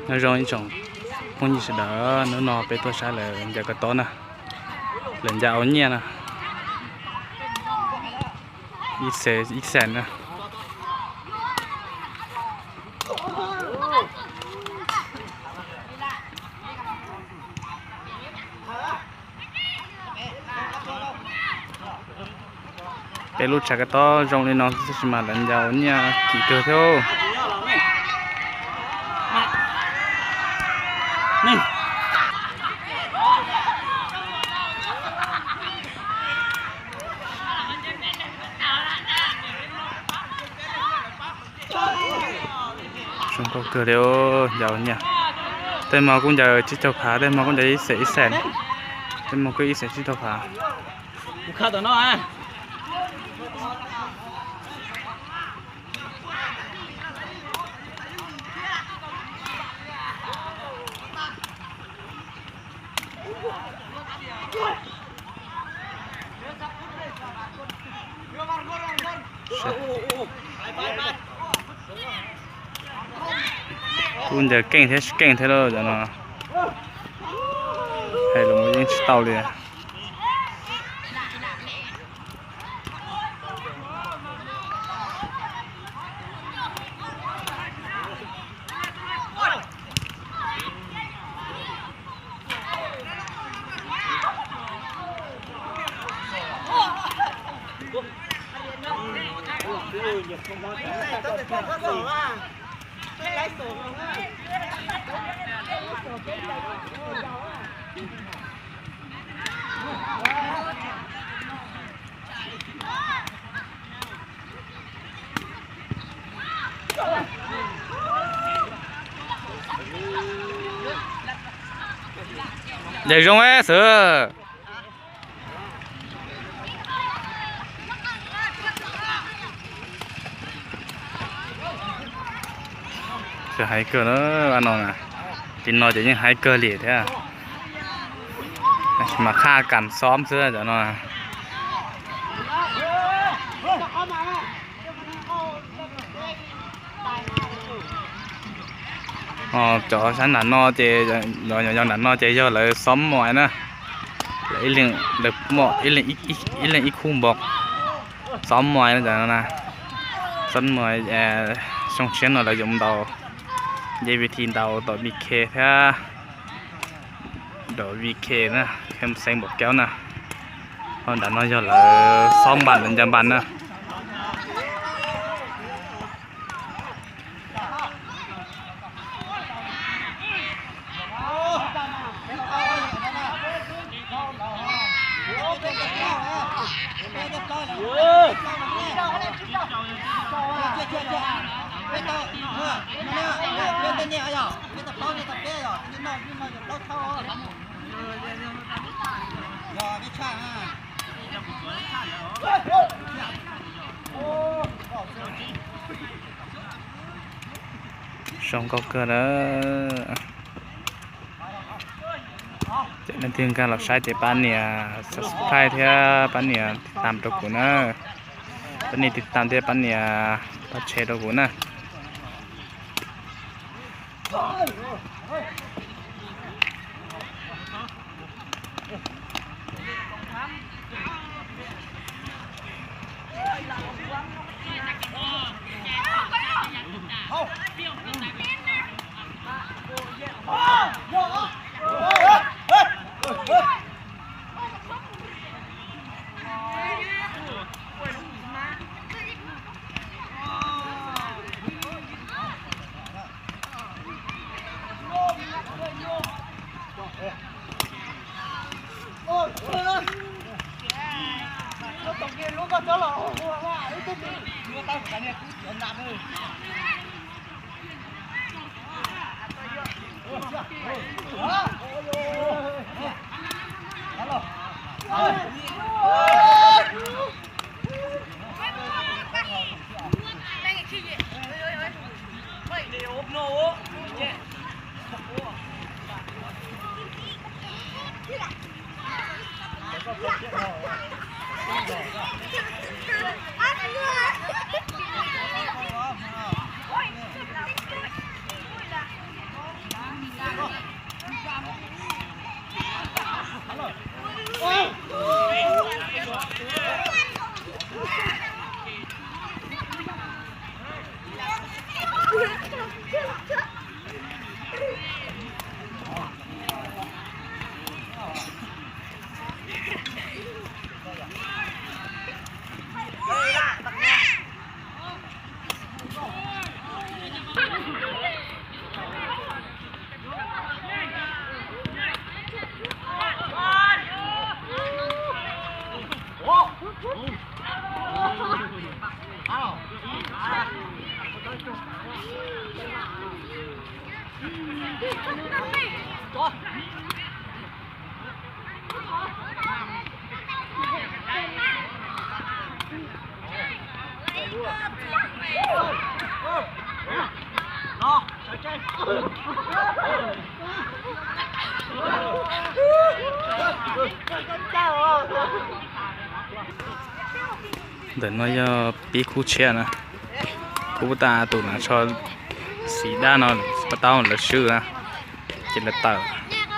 Nyob zoo ib tsoom phooj ywg sawv daws, hnub no peb tuaj saib lawv ncaws koj tob na, lawv ncaws ua nyiaj na, ib xees ib xees na. Peb lub tshav koj tob zoo li no tab sis mas lawv ncaws ua nyiaj kim kawg thiab. Zoo nkauj kawg li, ncaws ua nyiaj. Tej hmo kuj ncaws tsib caug phav, tej hmo kuj ncaws ib xees ib xees, tej hmo kuj ib xees tsib caug phav. Kuj ncaws keej thiab tsis keej thiab lauj cov no. Hais los yeej tsis tau li. Ncaws zoo xwb. Hais kawg no, tim no ces yeej hais kawg li thiab. Mas qhaj kam xob xwb cov no. Cov sab nram no ces, yog nram no ces yog lawv xob mois na. Lawv ib leeg ib khub npog xob mois no. Xob mois, xyoo tshiab no lawv yuav ntaus, nce vis thi ntaus tom V K thiab, tom V K na, thêm xeev npaum kéo na. Ho nram no yog lawv xob npas, lawv ncaws npas na. Zoo nkauj kawg na. Cov leej twg nkag los saib ces pab nias subscribe thiab pab nias tiv tam rau kuv na. Pab nias tiv tam thiab pab nias pab tsheb rau kuv na. Ntawm no yog pib khub tshiab na. Khub puag ta tus na tsho xim dab no, puag ta lawv swb na, ces lawv tawm.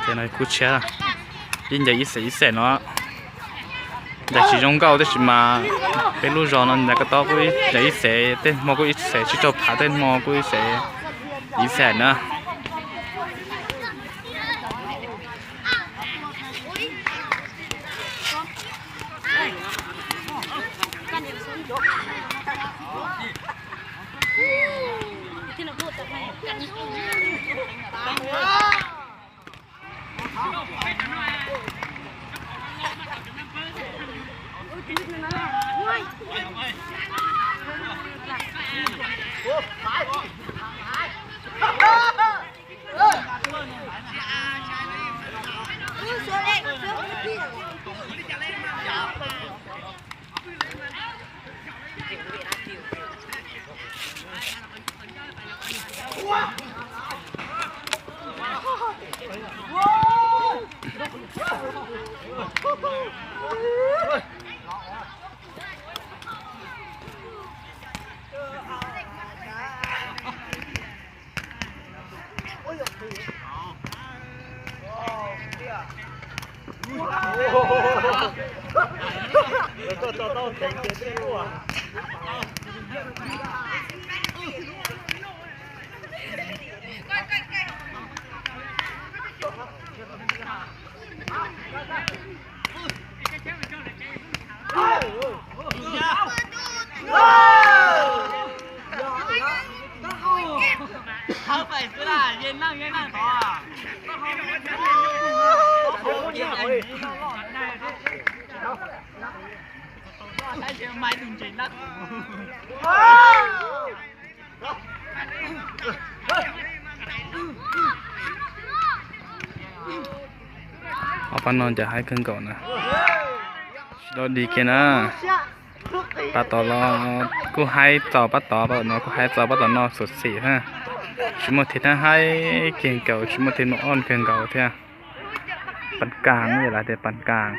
Ces no khub tshiab, ib ncaws ib xees ib xees no. Ncaws tsis zoo nkauj tab sis mas peb lub zos no ncaws ko taw kuj ncaws ib xees, tej hmo kuj ib xees tsib rau phav, tej hmo kuj ib xees ib xees na. Ob pab no cas haib kawg nkaus na. Tsis dog dig kiag na. Pab tom los kuj haib txaus pab tod, pab tom no kuj haib txaus pab tom no xum xim na. Tsis muaj thib thab haib kiag nkaus, tsis muaj thib mus ob kawg nkaus thiab. Pas kas, yog lawv tias pas kas.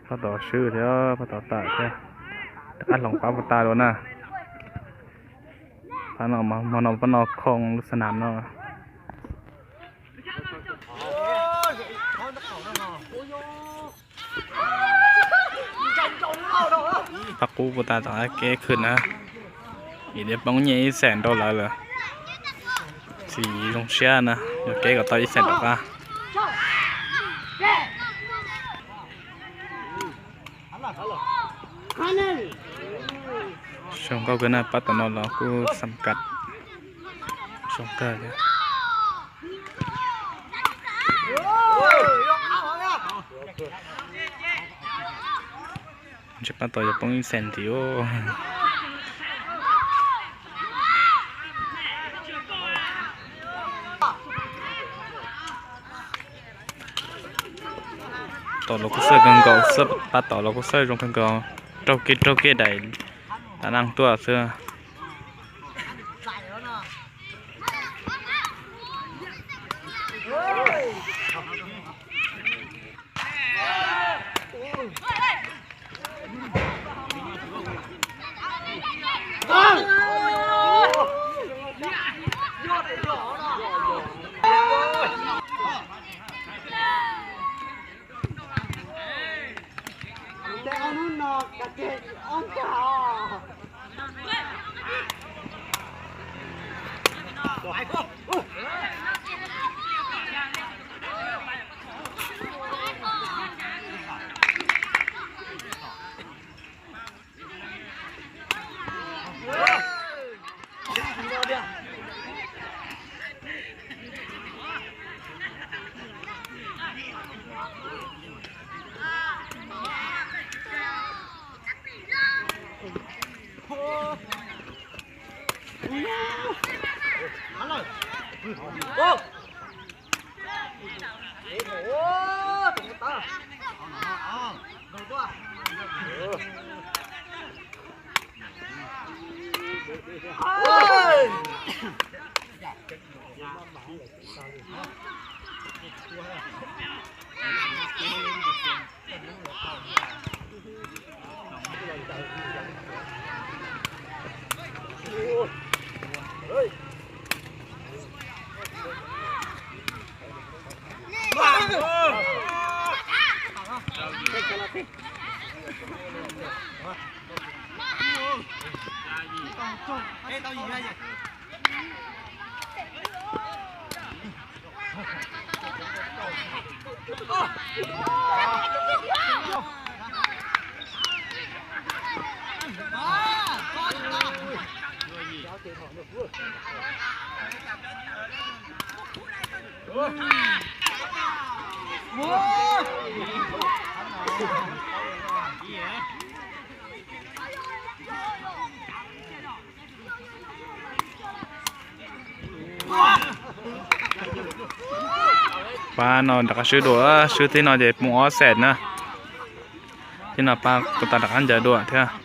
Pab tod swb thiab, pab tod tawm thiab. Rov qab hloov pab puag ta dua na. Pab no, hmo no pab no khoo lub xab nam no. Pab qub puag ta tom qab kev khwm na. Vim tias poob nyiaj ib xees rau lawv lawm. Tsis zoo siab na, yuav kev kom tau ib xees rov qab. Zoo nkauj kawg na, pab tom no los kuj xam kam. Zoo kawg thiab. Ntshe pab tod yuav poob ib xees ntxiv. Tom los kuj xwb kawg nkaus xwb, pab tom los kuj xwb zoo kawg nkaus, raug kev raug kev daim, tam neej tuaj xwb. Pab no rov qab swb dua, swb tib no ces poob ob xees na. Tib no pab kuj tau rov qab ncaws dua thiab.